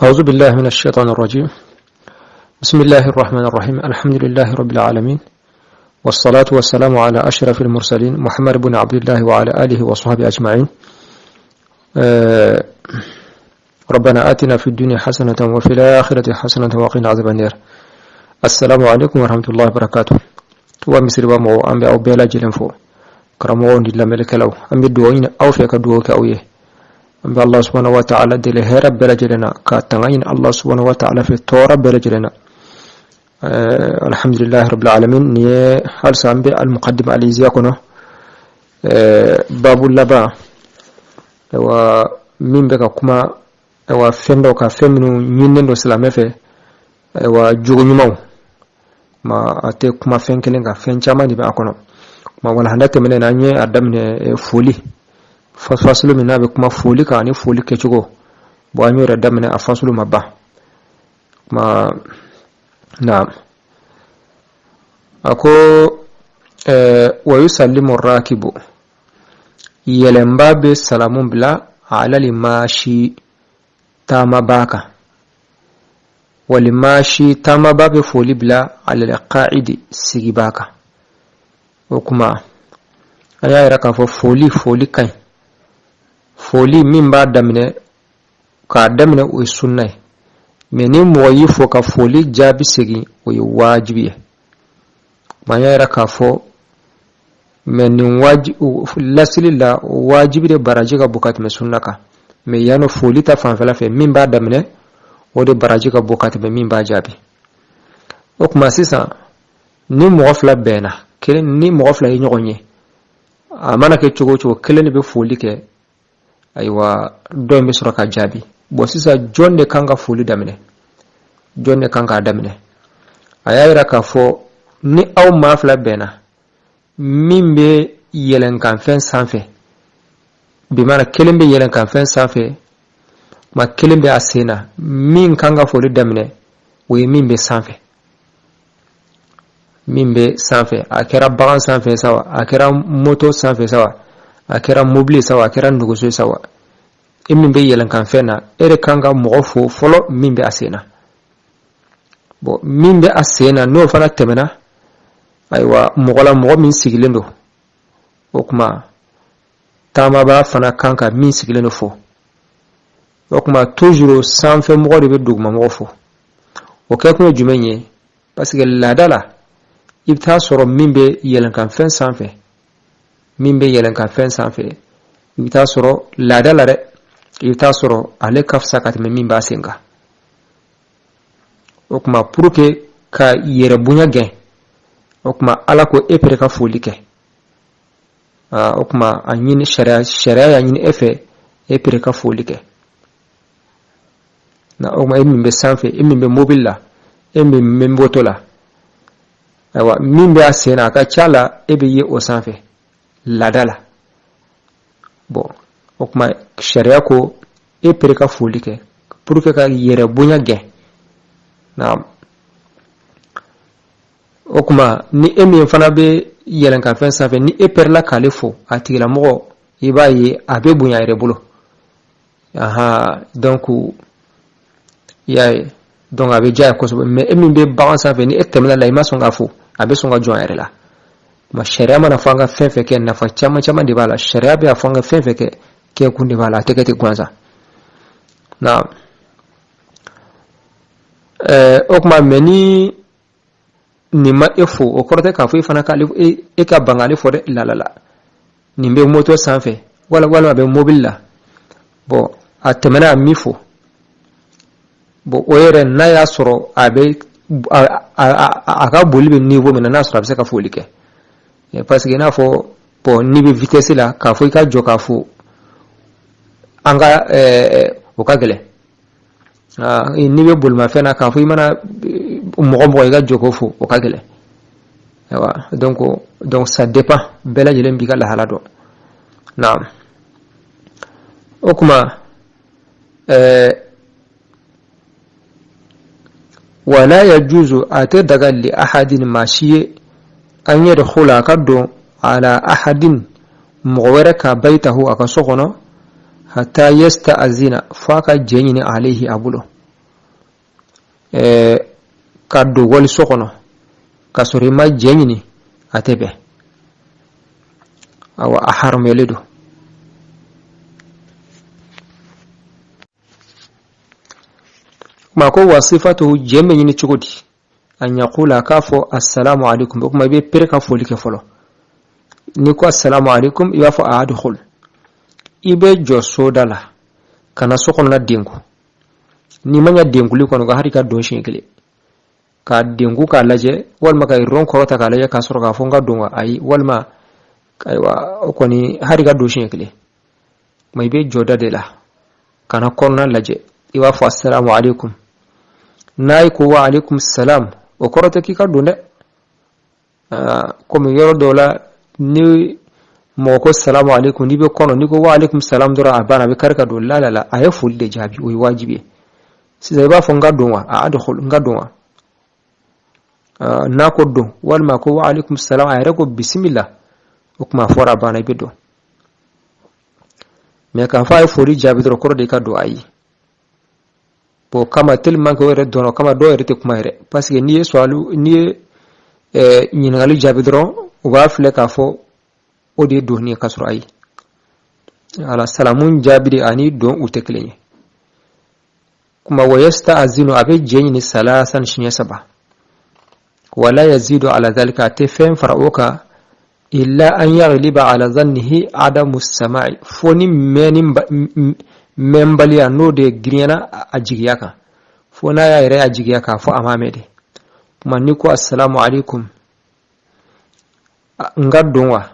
أعوذ بالله من الشيطان الرجيم. بسم الله الرحمن الرحيم. الحمد لله رب العالمين، والصلاة والسلام على أشرف المرسلين محمد بن عبد الله وعلى آله وصحبه أجمعين. ربنا آتنا في الدنيا حسنة وفي الآخرة حسنة وقنا عذاب النار. السلام عليكم ورحمة الله وبركاته. Wa misiriba mɔgɔw, an bɛ aw bɛɛ lajɛlen fo, karamɔgɔw ni lamɛnnikɛlaw. An bɛ dugawu ɲini aw fɛ ka dugawu kɛ aw ye. An bɛ Allah subhanahu wa ta'ala deli hɛrɛ bɛɛ lajɛlen na, ka tanga ɲini Allah subhanahu wa ta'ala fɛ tɔɔrɔ bɛɛ lajɛlen na. Alhamdulillahi rabbil alamin. Nin ye halisa an bɛ al-muqaddima al-iziya kɔnɔ, babu laban wa min bɛ ka kuma ayiwa fɛn dɔw kan, fɛn minnu ɲininen don silamɛ fɛ, ayiwa jogo ɲumanw ma. A tɛ kuma fɛn kelen kan, fɛn caman de bɛ a kɔnɔ. Ma walahanda tɛmɛnen na, an ye a daminɛ foli fasulu min n'a bɛ kuma foli kan ani foli kɛcogo. Bon, an y'o yɛrɛ daminɛ, a fasulu ma ban kuma na. A ko wa yusallimu rakibu, yɛlɛnba bɛ salamu bila alal mashi, taamaba kan, wal mashi, taamaba bɛ foli bila alal qa'idi, sigiba kan. O kuma an y'a yira k'a fɔ foli ka ɲi. Foli min b'a daminɛ, k'a daminɛ, o ye sunna ye. Mais ni mɔgɔ y'i fo ka foli jaabi segin, o ye wajibi ye. An y'a yira k'a fɔ mais nin lasili la, wajibi de baraji ka bon ka tɛmɛ sunna kan. Mais yan foli ta fanfɛla fɛ, min b'a daminɛ, o de baraji ka bon ka tɛmɛ min b'a jaabi. O tuma sisan, ni mɔgɔ fila bɛnna kelen, ni mɔgɔ fila ye ɲɔgɔn ye, a mana kɛ cogo o cogo, kelen de bɛ foli kɛ, ayiwa dɔ in bɛ sɔrɔ ka jaabi. Bon, sisan jɔn de kan ka foli daminɛ? Jɔn de kan k'a daminɛ? A y'a yira k'a fɔ ni aw maa fila bɛnna, min bɛ yɛlɛnkanfɛn sanfɛ, bimana kelen bɛ yɛlɛnkanfɛn sanfɛ, ma kelen bɛ a sen na, min kan ka foli daminɛ, o ye min bɛ sanfɛ. Min bɛ sanfɛ, a kɛra bagan sanfɛ sa wa, a kɛra moto sanfɛ sa wa, a kɛra mobili sa wa, a kɛra nɛgɛso sa wa, e min bɛ yɛlɛnkanfɛn na, e de kan ka mɔgɔ fo fɔlɔ min bɛ a sen na. Bon, min bɛ a sen na, n'o fana tɛmɛna, ayiwa mɔgɔ la mɔgɔ min sigilen don, o tuma taamabaa fana kan ka min sigilen don fo. O tuma toujours sanfɛ mɔgɔ de bɛ dugumamɔgɔ fo. O kɛkun ye jumɛn ye? Parce que laada la, i bɛ taa sɔrɔ min bɛ yɛlɛnkanfɛn sanfɛ, min bɛ yɛlɛnkanfɛn sanfɛ, i bɛ taa sɔrɔ laada la dɛ, i bɛ taa sɔrɔ ale ka fisa ka tɛmɛ min b'a sen kan. O tuma pour que ka yɛrɛ bonya gɛn, o tuma Ala ko e pere ka foli kɛ. O tuma a ɲini sariya y'a ɲini e fɛ, e pere ka foli kɛ. Na o tuma e min bɛ sanfɛ, e min bɛ mobili la, e min bɛ moto la, ayiwa min bɛ a sen na, a ka ca la e bɛ ye o sanfɛ laada la. Bon, o tuma sariya ko e pere ka foli kɛ pour que ka yɛrɛ bonya gɛn. Naam, o tuma ni e min fana bɛ yɛlɛnkanfɛn sanfɛ, ni e pɛrɛla k'ale fo, a tigilamɔgɔ i b'a ye a bɛ bonya a yɛrɛ bolo. Aha, donc i y'a ye, donc a bɛ diya ye kosɛbɛ. Mais e min bɛ bagan sanfɛ, ni e tɛmɛna la, i ma sɔn k'a fo, a bɛ sɔn ka jɔn a yɛrɛ la. Ma sariya mana fɔ an ka fɛn fɛn kɛ, nafa caman caman de b'a la. Sariya bɛ a fɔ an ka fɛn fɛn kɛ, kɛkun de b'a la, a tɛ kɛ ten gansan na. O tuma mais ni nin ma e fo, o kɔrɔ tɛ k'a fɔ e fana k'ale e ka ban k'ale fo dɛ. La la la, nin bɛ moto sanfɛ wala walima a bɛ mobili la, bon a tɛmɛna a m'i fo. Bon, o yɛrɛ n'a y'a sɔrɔ a bɛ a ka boli bɛ niveau min na, n'a sɔrɔ a bɛ se ka foli kɛ, parce que i n'a fɔ bon n'i bɛ vitesse la, k'a fɔ i ka jɔ k'a fo an ka o ka gɛlɛn. N'i bɛ bolimafɛn na, k'a fɔ i mana mɔgɔ mɔgɔ i ka jɔ k'o fo, o ka gɛlɛn. Ayiwa, donc ça dépend, bɛɛ lajɛlen b'i ka lahala dɔn. Naam, o tuma wala yajuzu, a tɛ daga li ahadin, maa si ye, an yadkhula, a ka don ala ahadin, mɔgɔ wɛrɛ ka bayitahu, a ka so kɔnɔ, hatta yasta'zina, f'a ka jɛn ɲini alayhi, a bolo. Ka don waliso kɔnɔ k'a sɔrɔ i ma jɛn ɲini, a tɛ bɛn. Awa, a haramuyalen don. Kuma ko wa sifatu, jɛn bɛ ɲini cogo di? An yaqula, a k'a fɔ assalamu alaikum. O kuma i bɛ pere ka foli kɛ fɔlɔ. N'i ko assalamu alaikum, i b'a fɔ adkhul. I bɛ jɔ soda la, kana so kɔnɔna denku. N'i ma ɲɛ denkuli kɔnɔ, ka hali ka don siɲɛ kelen k'a denku k'a lajɛ, walima ka rideau kɔrɔta k'a lajɛ, k'a sɔrɔ k'a fɔ n ka don wa? Ayi. Walima ayiwa, o kɔni hali ka don siɲɛ kelen ma, i bɛ jɔ da de la, kana kɔnɔna lajɛ. I b'a fɔ assalamu alaikum. N'a ko wa alaikum salam, o kɔrɔ tɛ k'i ka don dɛ. Komi yɔrɔ dɔw la, ni mɔgɔ ko salamu alaikum, n'i bɛ kɔnɔ, n'i ko wa alaikum salam dɔrɔn, a banna, a bɛ kari ka don. La la la, a ye foli de jaabi, o ye wajibi ye. Sisan i b'a fɔ n ka don wa? A adkhul, n ka don wa? N'a ko don, walima ko wa alaikum salam, a yɛrɛ ko bisimila, o kuma fɔra, a banna, i bɛ don. Mais k'a fɔ a ye foli jaabi dɔrɔn, kɔrɔ de i ka don, ayi. Bon, kama tellement que o yɛrɛ dɔnna, o kama dɔw yɛrɛ tɛ kuma yɛrɛ, parce que n'i ye suwalu, n'i ye ɲininkali jaabi dɔrɔn, u b'a filɛ k'a fɔ o de ye donni ye, k'a sɔrɔ ayi. Ala salamu jaabi de ani don u tɛ kelen ye. Kuma wa yasta'zinu, a bɛ jɛn ɲini salasan, siɲɛ saba. Wala yazidu ala zalika, a tɛ fɛn fara o kan, illa an yaghliba ala zannihi adamu sama'i, fo ni mɛnni mɛnbaliya n'o de girinyana a jigiya kan, fo n'a y'a yɛrɛ a jigiya k'a fɔ a m'a mɛn de. Kuma n'i ko assalamu alaikum, n ka don wa?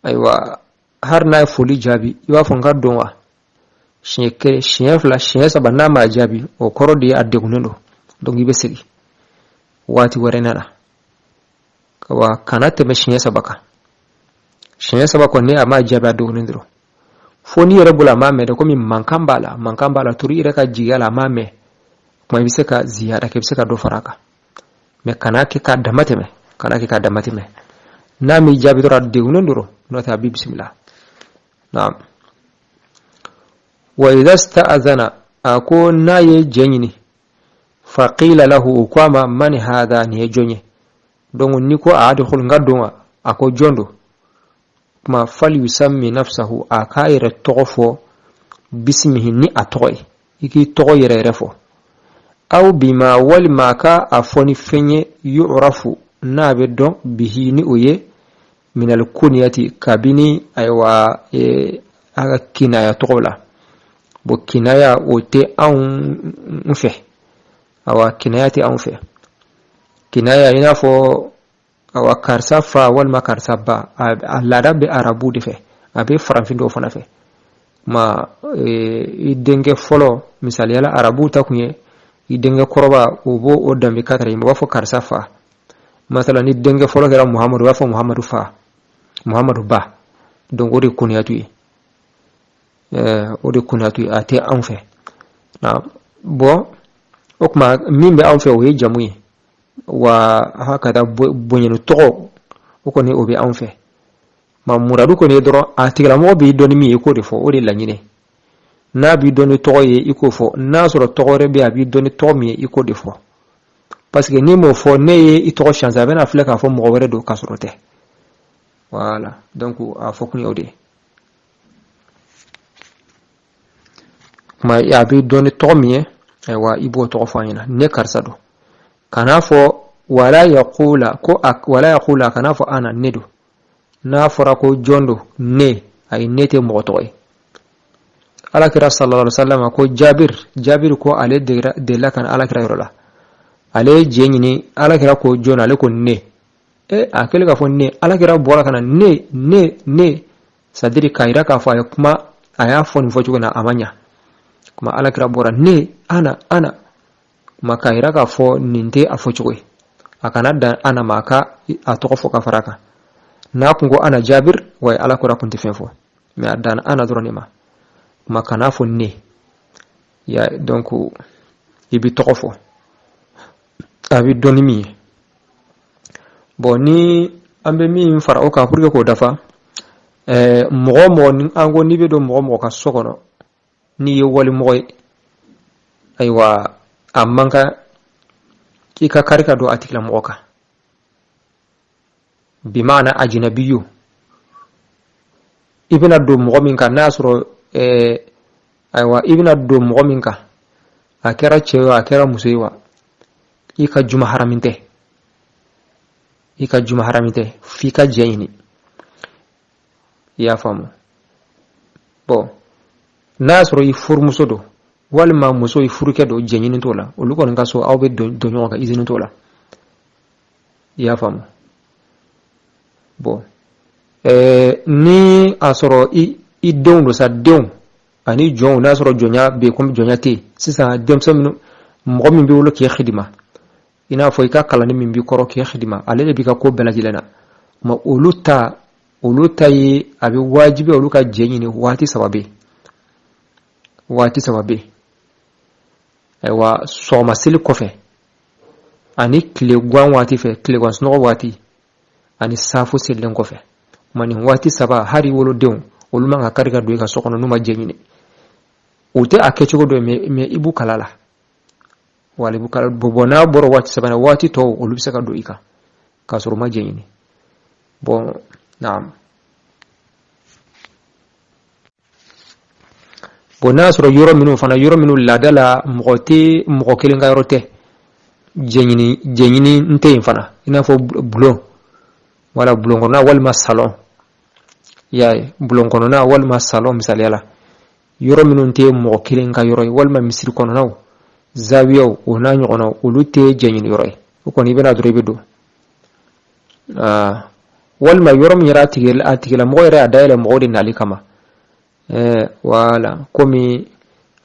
Ayiwa, hali n'a ye foli jaabi, i b'a fɔ n ka don wa? Siɲɛ kelen, siɲɛ fila, siɲɛ saba, n'a m'a jaabi, o kɔrɔ de ye a degunnen don. Donc i bɛ segin waati wɛrɛ nana wa, kana tɛmɛ siɲɛ saba kan. Siɲɛ saba kɔni, a m'a jaabi, a degunnen dɔrɔn. Fo n'i yɛrɛ bolo a m'a mɛn dɛ, komi mankan b'a la, mankan b'a la turu, i yɛrɛ ka jigiya la a m'a mɛn, kuma i bɛ se ka ziyada kɛ, i bɛ se ka dɔ fara a kan, mais kana kɛ k'a dama tɛmɛ, kana kɛ k'a dama tɛmɛ. N'a m'i jaabi dɔrɔn, a degunnen dɔrɔn, n'o tɛ a b'i bisimila. Naam. Wa idha sta'adhana, a ko n'a ye jɛn ɲini, faqila lahu, o ko a ma, man hadha, nin ye jɔn ye? Donc n'i ko a adkhul, n ka don wa? A ko jɔn don? Kuma fal yusammi nafsahu, a k'a yɛrɛ tɔgɔ fɔ, bisimihi, ni a tɔgɔ ye, i k'i tɔgɔ yɛrɛ yɛrɛ fɔ, aw bima, walima a ka a fɔ ni fɛn ye, yu'rafu, n'a bɛ dɔn, bihi, ni o ye, minal kuniyati, kabini ayiwa a ka kinaya tɔgɔ la. Bon, kinaya o tɛ anw fɛ. Awa, kinaya tɛ anw fɛ. Kinaya i n'a fɔ awa karisa fa walima karisa ba, a laada bɛ arabu de fɛ, a bɛ farafin dɔw fana fɛ. Ma i denkɛ fɔlɔ, misaliyala arabu ta kun ye i denkɛ kɔrɔba, o b'o o danbe ka i b'a fɔ karisa fa. Masala ni denkɛ fɔlɔ kɛra Muhamadu, u b'a fɔ Muhamadu fa, Muhamadu ba. Donc o de kuniyatu ye, o de kuniyatu ye, a tɛ anw fɛ. Bon, o tuma min bɛ anw fɛ, o ye jamu ye wa hakada bonyani tɔgɔ, o kɔni o bɛ anw fɛ. Ma muradu kɔni ye dɔrɔn, a tigilamɔgɔ b'i dɔn ni min ye, i k'o de fɔ, o de ye laɲini. N'a b'i dɔn ni tɔgɔ ye, i k'o fɔ. N'a sɔrɔ tɔgɔ wɛrɛ bɛ yen a b'i dɔn ni tɔgɔ min ye, i k'o de fɔ, parce que n'i m'o fɔ, ne ye i tɔgɔ changer, a bɛna filɛ k'a fɔ mɔgɔ wɛrɛ don k'a sɔrɔ tɛ. Voilà, donc a fɔ kun ye o de ye. Kuma a b'i dɔn ni tɔgɔ min ye, ayiwa, i b'o tɔgɔ fɔ an ɲɛna, ne karisa don. Kan'a fɔ wala yaqula ko a, wala yaqula, kan'a fɔ ana, ne don. N'a fɔra ko jɔn don, ne, ayi, ne tɛ mɔgɔ tɔgɔ ye. Alakira sallallahu alaihi wasallam ko Jabir, Jabir ko ale delila ka na alakira yɔrɔ la, ale ye jɛn ɲini. Alakira ko jɔn? Ale ko ne. E a kɛlen k'a fɔ ne, alakira bɔra ka na ne ne ne, c'est à dire k'a yira k'a fɔ a ye kuma, a y'a fɔ nin fɔcogo na, a ma ɲa. Kuma alakira bɔra ne, ana, ana, kuma k'a yira k'a fɔ nin tɛ a fɔcogo ye. A kana dan ana ma, a ka a tɔgɔ fɔ ka fara a kan. N'a kun ko ana Jabir wa, alakira kun tɛ fɛn fɔ, mais a danna ana dɔrɔn de ma. Kuma kana fɔ ne ya. Donc i bɛ tɔgɔ fɔ, a bɛ dɔn ni min ye. Bon, ni an bɛ min fara o kan pour que k'o dafa, mɔgɔ mɔgɔ ni an ko n'i bɛ don mɔgɔ mɔgɔ ka so kɔnɔ, n'i ye walimɔgɔ ye, ayiwa, A man kan i ka kari ka don a tigilamɔgɔ kan, bimaana ajinabiyu, i bɛna don mɔgɔ min kan, n'a y'a sɔrɔ ayiwa, i bɛna don mɔgɔ min kan, a kɛra cɛ ye, a kɛra muso ye wa, i ka juma harami tɛ, i ka juma harami tɛ, f'i ka jɛ ɲini. I y'a faamu? Bon, n'a y'a sɔrɔ i furumuso don walima muso i furukɛ don, jɛ ɲini t'o la. Olu kɔni ka so, aw bɛ don ɲɔgɔn kan, izini t'o la. I y'a faamu? Bon, ni a sɔrɔ i denw don sa, denw ani jɔnw, n'a sɔrɔ jɔnya bɛ yen, komi jɔnya tɛ yen sisan, denmisɛn minnu, mɔgɔ min b'i bolo k'i xidima, i n'a fɔ i ka kalanden min b'i kɔrɔ k'i xidima, ale de b'i ka ko bɛɛ lajɛlen na. Ma olu ta ye, a bɛ wajibi olu ka jɛ ɲini. Waati saba bɛ yen, waati saba bɛ yen. Ayiwa, sɔgɔma seli kɔfɛ, ani tilegan waati fɛ, tilegan sunɔgɔ waati, ani safo selilen kɔfɛ. Ma nin waati saba, hali wolodenw, olu man ka kari ka don i ka so kɔnɔ n'u ma jɛ ɲini. O tɛ a kɛcogo dɔ ye, mais i b'u kala la wala i b'u kala. Bon, n'a bɔra waati saba na, waati tɔw, olu bɛ se ka don i kan k'a sɔrɔ u ma jɛ ɲini. Bon, naam. Bon, n'a y'a sɔrɔ yɔrɔ minnu fana, yɔrɔ minnu laada la, mɔgɔ tɛ, mɔgɔ kelen ka yɔrɔ tɛ, jɛɲini n tɛ yen fana, i n'a fɔ bulon, wala bulon kɔnɔna walima salon. I y'a ye, bulon kɔnɔna walima salon, misaliya la, yɔrɔ minnu tɛ mɔgɔ kelen ka yɔrɔ ye, walima misiri kɔnɔnaw, zawiyaw, o n'a ɲɔgɔnnaw, olu tɛ jɛɲini yɔrɔ ye. O kɔni, i bɛna dɔrɔn, i bɛ don. Walima yɔrɔ min yɛrɛ, a tigilamɔgɔ yɛrɛ y'a dayɛlɛ mɔgɔw de nali kama, wala komi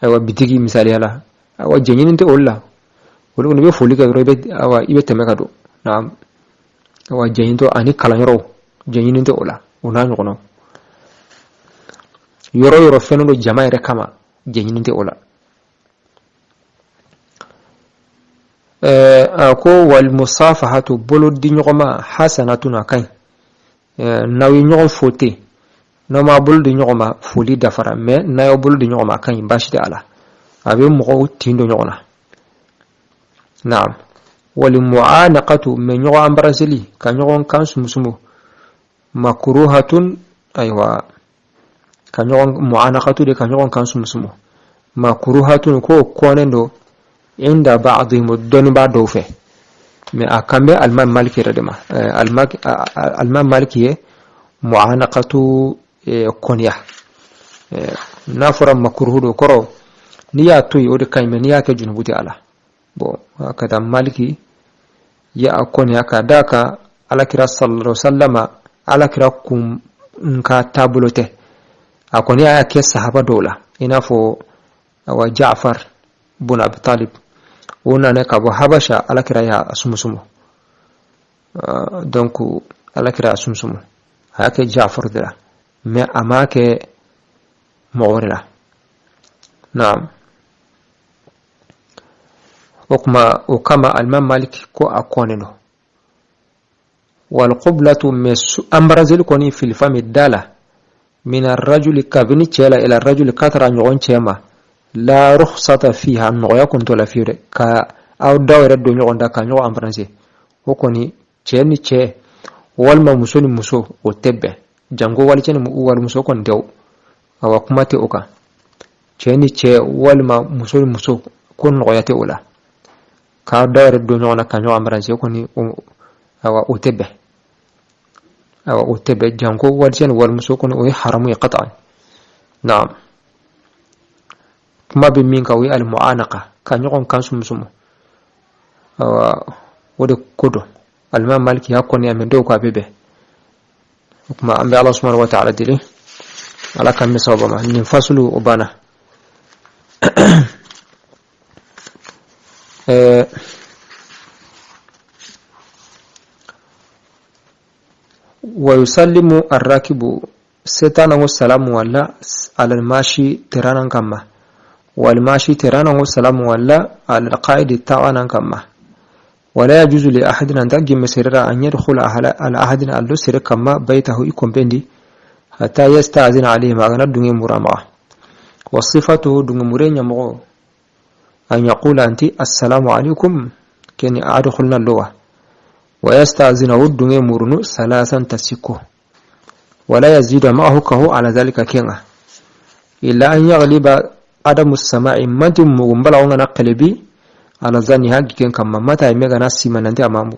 ayiwa, bitigi misaliya la, ayiwa, jɛɲini tɛ olu la. Olu kɔni, i bɛ foli kɛ dɔrɔn, i bɛ, ayiwa, i bɛ tɛmɛ ka don. Naam, ayiwa, jɛɲini tɛ, ani kalanyɔrɔw, jɛɲini tɛ o la, o n'a ɲɔgɔnnaw. Yɔrɔ yɔrɔ fɛn don jama yɛrɛ kama, jɛɲini tɛ o la. A ko wal musafahatu, bolo di ɲɔgɔn ma, hasanatun, a ka ɲi. N'aw ye ɲɔgɔn fo ten, n'aw m'a bolo di ɲɔgɔn ma, foli dafara. Mais n'a y'aw bolo di ɲɔgɔn ma, a ka ɲi, baasi tɛ a la, a bɛ mɔgɔw tin don ɲɔgɔn na. Naam. Wal mu'anaqatu, mais ɲɔgɔn embraseli, ka ɲɔgɔn kan sumusumu, makruhatun. Ayiwa, ka ɲɔgɔn mu'anaqatu de, ka ɲɔgɔn kan sumusumu, makruhatun, k'o kɔnnen don, inda ba'dihim, dɔnnibaa dɔw fɛ. Mais a kan bɛ alimami Maliki yɛrɛ de ma. Alimami Maliki ye mu'anaqatu kɔniya. N'a fɔra makruhu don, kɔrɔ n'i y'a to yen, o de ka ɲi, mais n'i y'a kɛ, junubu tɛ a la. Bon, ka taa Maliki ye a kɔniya ka d'a kan Alakira sallallahu alaihi wasallama, Alakira kun ka taabolo tɛ. A kɔni y'a kɛ sahaba dɔw la, i n'a fɔ awa Jaafar bun Abi Talib, o nana ka bɔ Habasha, Alakira y'a sumusumu. Donc Alakira y'a sumusumu, a y'a kɛ Jaafar de la, mais a m'a kɛ mɔgɔ wɛrɛ la. Naam. O kuma o kama, alimami Malik ko a kɔnnen don. Wal qiblatu, mais embraseli kɔni, fil fami, da la, min arrajuli, kabini cɛ la, ila rajuli, ka tara ɲɔgɔn cɛ ma, la rukhsata fiha, nɔgɔya kun t'o la fiyewu dɛ. Ka aw daw yɛrɛ don ɲɔgɔn da ka ɲɔgɔn embrasser, o kɔni, cɛ ni cɛ walima muso ni muso, o tɛ bɛn. Janko walicɛ ni walimuso kɔni tɛ o. Awa, kuma tɛ o kan. Cɛ ni cɛ walima muso ni muso, ko nɔgɔya tɛ o la. K'aw da yɛrɛ don ɲɔgɔn na ka ɲɔgɔn embrasser, o kɔni, awa, o tɛ bɛn. Awa, o tɛ bɛn. Janko walicɛ ni walimuso kɔni, o ye haramu ye qat'an. Naam. Kuma bɛ min kan, o ye almu'anaqa, ka ɲɔgɔn kan sumusumu. Awa, o de ko don alimami Maliki y'a kɔniya, mais dɔw ko a bɛ bɛn. O kuma, an bɛ Ala subhanahu wa ta'ala deli, Ala k'an bɛ sababa ma. Nin fasulu o banna. Wa yusallimu arrakibu, setanango salamu walla alal mashi, teranan kamma, wal mashi, teranango salamu walla alal qa'idi, tawanan kamma. Wala yajuzu li ahadin, anta gimme serera, an yadkhula ala ahadin, allo sere kamma, baytahu, i kompendi, hatta yasta'zina alayhi, magana dunge murama. Wa sifatuhu, dunge mure ñamogo. An yaqula anti assalamu alaikum keni adkhulna lowa wa yasta'zina wudunge murunu salasan tasiko wala yazidu ma'ahu kahu ala zalika kenga illa an yaghliba adamu sama'i manti mugumbala ngana qalibi ala zanni hagi ken kamma mata mega na sima nanti amamu.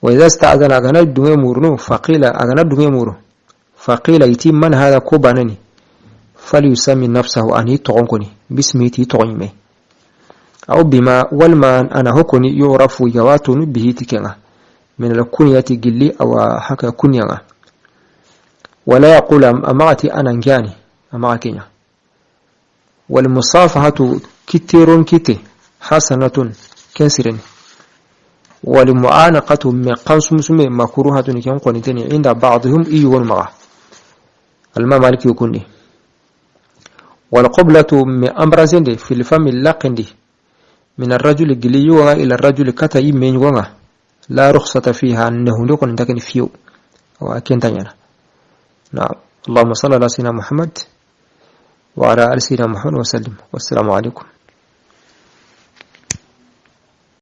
Wa idha sta'zana agana dunge murunu faqila agana dunge muru faqila iti man hada ko banani falyusami nafsahu ani togonkoni bismi ti togonyime aw bima walma ana hokoni yurafu yawatunu bihi tikenga min alkunyati gilli aw haka kunyanga wala yaqul amati ana ngani amaga kenya. Wal musafahatu kiteron kite hasanatun kensiren wal mu'anaqatu me qansumsume makruhatun ken qoniteni inda ba'dihim iyugon maga alma maliki yukundi. Wal qiblatu me embrasende fil fami laqindi min arrajuli gili yugonga ila arrajuli kata yimme yugonga la rukhsata fiha nehunde qonita fiyo wa kentanyana. نعم. اللهم صل على سيدنا محمد وعلى آل سيدنا محمد وسلم، والسلام عليكم.